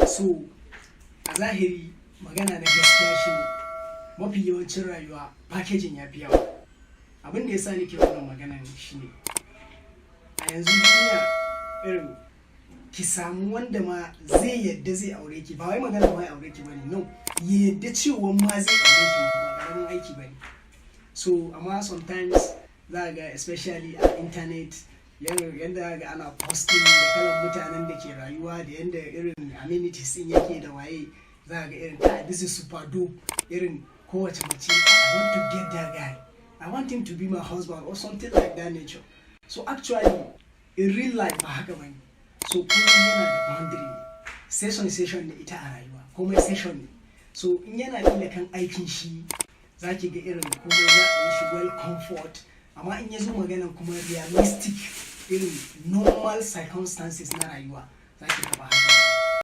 So a zahiri, magana na gaskiya shi mafi yawancin rayuwa packaging ya fi yawa. Abin da ya sa nake wannan maganan shine, a yanzu duniya, irin ki samu wanda ma zai yadda zai aure ki, ba wai magana ma ya aure ki bane, no, ya yadda cewa ma zai aure ki ba karamin aiki bane. So amma sometimes za ga, especially a internet, yanda ga ana posting da kalan mutanen da ke rayuwa da yanda irin amenities din yake da waye, za ga irin, "Kai, this is super dope." Irin kowace mace, "I want to get that guy, I want him to be my husband," or something like that nature. So actually, in real life ba haka bane. So komai yana da boundary ne, session session ne ita a rayuwa, komai session ne. So in yana kila kan aikin shi, za ki ga irin komai za a yi shi well comfort, amma in ya zo maganan kuma realistic, irin normal circumstances na rayuwa, za ki ga ba haka ba.